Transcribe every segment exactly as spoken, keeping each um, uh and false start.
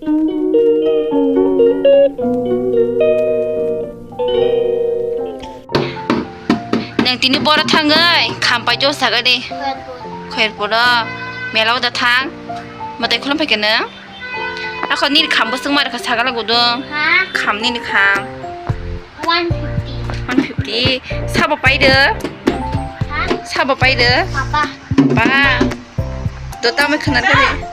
Nang tini bora thangwi khampai jo sagani. Khairpuro mela o da thang. Matai khulum phaikhe nang. Ako nini kham bwswng ma rwkha sagala gudung. Ha? Kham nini kham. One fifty. One fifty. Sabo paide? Ha? Sabo paide? Papa. Ba. Dota mai khana tadi.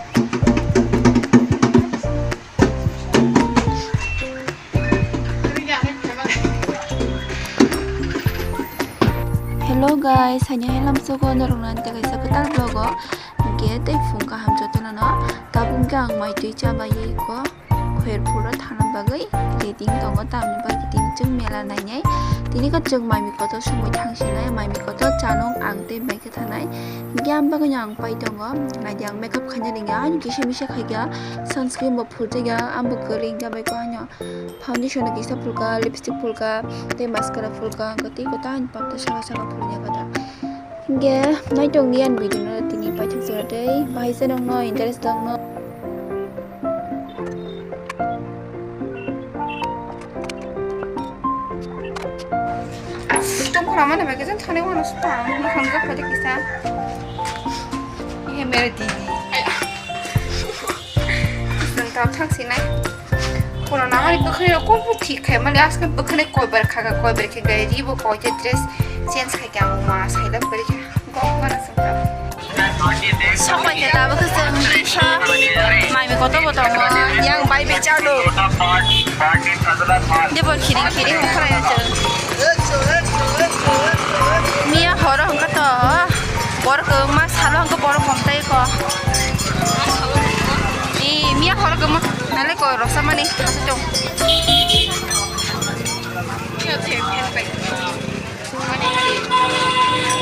Hello guys, hanya helam soko norok nanti kaisa kwtal vlog o. Hingke tei phung kaham jotono no. Tabuk hingke ang mai twi chabai iko. Khairpuro thangna bagwi ready tongo, tamni bagwi tini chwng mela nainai. Tini khe chwng mai mi kotor songwi thangsinai, mai mi kotor chanung ang tei bai khe thanai. Hingke ang bagwino ang pai tongo, naidi ang makeup khaina ringya, ani kisa misa khaikha, sunscreen bo phuljakya, ang bo kwrwi hingke bai khe ano foundation no kisa phulkha, lipstick phulkha, tei mascara phulkha, ang khe tei kwtal ani panta saka saka phulya khe da. Hingke naitongni ani video no tini paithak jora tei bahai se nongno interest tongno. Tongkhorma ni bagwi jang thani wano spa, mukhang jak phai kisa. Ye mere didi. Jang ta thang sinai. Kono namani bwkhani rok kung thik khai mali aska bwkhani koi bar khaga koi bar khe gai ribo koi je dress change khai kya ma sai da bari kha. Sopai khe tabuk khe chwng bisa mai mi kotor bo tongo, yang bai bi chalo. Debor khiring khiring ongkhorlaio chwng. Miya horo hwnkha to, borok kwbangma salo hwnkha borok hom tai kho. Ee, miya horo kwbangma nalai koi rwksa mani hachwk tong.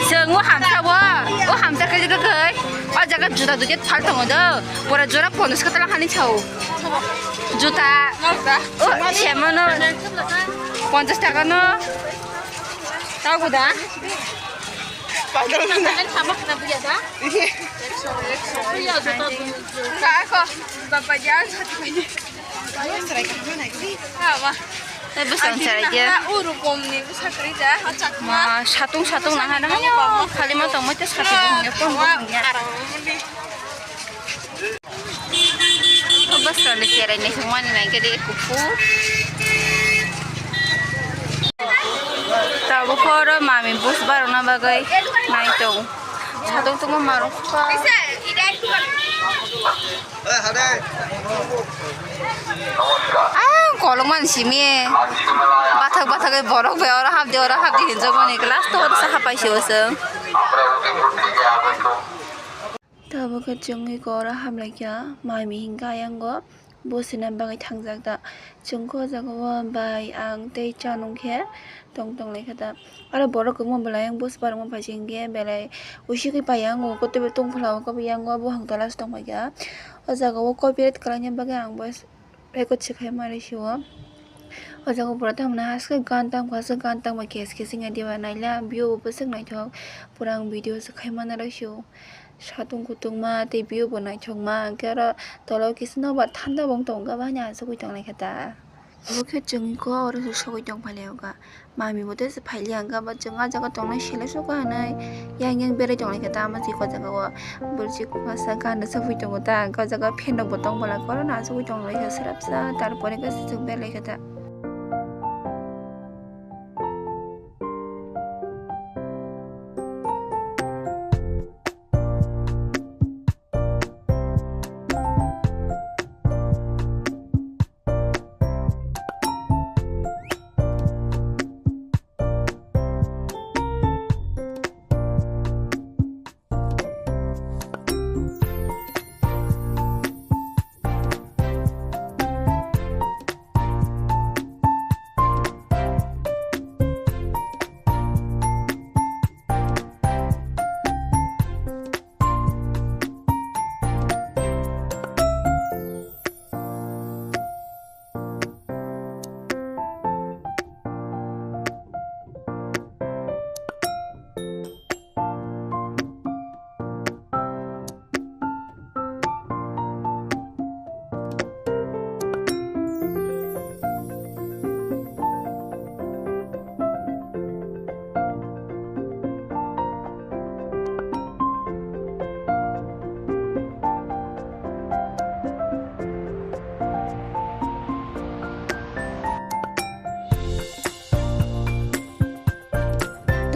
Chwng o hamsa o, o hamsa khe khe, o jaga juta dui ket phal tongo do, pura jora ponchash taka tala hani chao. Juta, o semono ponchash taka no, tao guda. Ka ko, baba jan sati kani. Awa. Tei bwswng cherai khe. Uru bomni bwsa kwrwi da, o chakma. Ma, satung satung naha naha yo, khali ma tongmai tei satung bumung ya, tong bumung ya. O bwswng ni cherai ni sungmani nai khe de kuphur. Tabuk oro mami bus barokna bagwi nai tong. Satung tungma marok. Ah, kolokmani simi. Bathak bathak borok bai oro hapdi, oro hapdi hinjakmani glass to oro sa hapai se o chwng. Tabuk khe chwngwi oro hamlaikha, mami hinkhe ayango. Bosina bagwi thangjak da. Chwng khe o jaga o bai ang tei cha nung khe tong tong lai kha da. Aro borok kwbangma belai ang bus barokma paising khe belai usikhe pai ang o kotoi tong phala o khe yang o buphang tola se tong pai kha. O jaga o copyright kwlaina bagwi ang bo record se khai ma rw sio. O jaga o pura tamo haste gan tang kha, haste gan tang bai kes kes wngya diba naila view bo bwswk naithok pura ang video se khai ma rw sio. Satung kutungma tei view bo naithokma, hwnkhe oro tola o kisa nokbar thanda bo wng tongo, bini asugwi tonglaikha ta. Obo khe chwng khe oro se sogwi tongphai lai o kha. Mami bo tei se phailiya hwnkhe, abo chwng ah jaga tongnai selai sukha hinwi yang yang berai tonglaikha ta. Amo se o jaga o borjik masa gana sogwi tongo ta, hwnkhe o jaga fan rok bo tong bwla, oro asugwi tonglaikha swrapsa, tarpore khe se chwng berlaikha ta.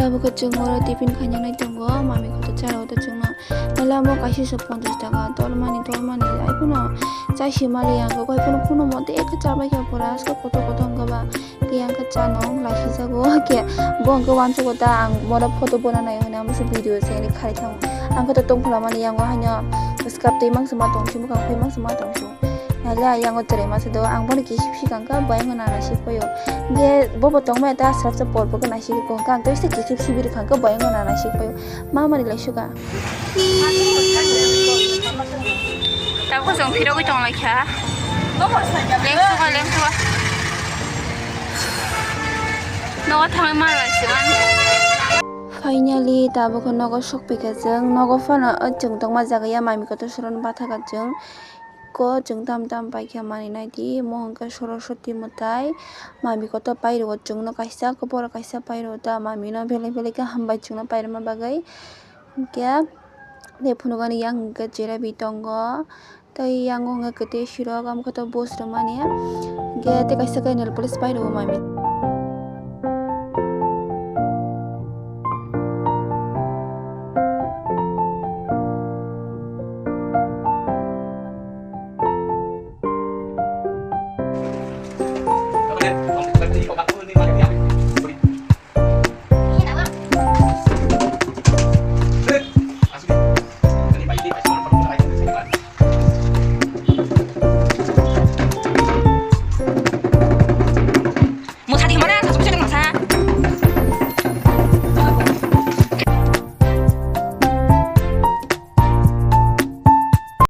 Abo khe chwng oro tiffin khainani tongo, mami kotor chara o ta chwngno. Nala mo kaisa se ponchash taka, tolmani, tolmani, ai phano chai se mali ang khe, koi phano, phano mote ekhe chabai kha pura, aske kotor kotor wngkha ba, tei ang khe cha nong laisijago, khe bo ang khe uansugo ta, ang bono photo bona nai hwnwi, amo se video se ani khai thango. Ang khe to tongphla mani yango haino, swkap tei mangsa ma tong si, bwkhak phai mangsa ma tong si. Nala yango chwrai masa do, ang bono kisip sikang kha, bo yango nana sik paio. Ge bobo tongmaya ta aswk aswk por bo gana sik ko, ang to se kisip sibiri khang kha, bo yango nana sik paio. Mama ni lai suka. Tabuk chwng phirogwi tong lai kha. Lengsuka, lengsuka. Nogo thangwi ma lai se man. Finally, tabuk nogo sok phai kha chwng. Nogo phano, o chwng tongma jaga ya mami kotor soro no batha kha chwng. Ko chwng tam tam pai kha mani nai di, mo hwn kha Saraswati mwtai. Mami kotor pai rwo chwngno kaisa, khe borok kaisa pai rwo ta, mami no belai belai khe hambai chwngno pai rwma bagwi. Hwnkhe tei phunukani yang hwnkhe jelebi tongo, tei yango hwnkhe kwtwi sirok, amo khe to bus rwmani. Hwnkhe tei kaisa khe nail polish pai rwo mami.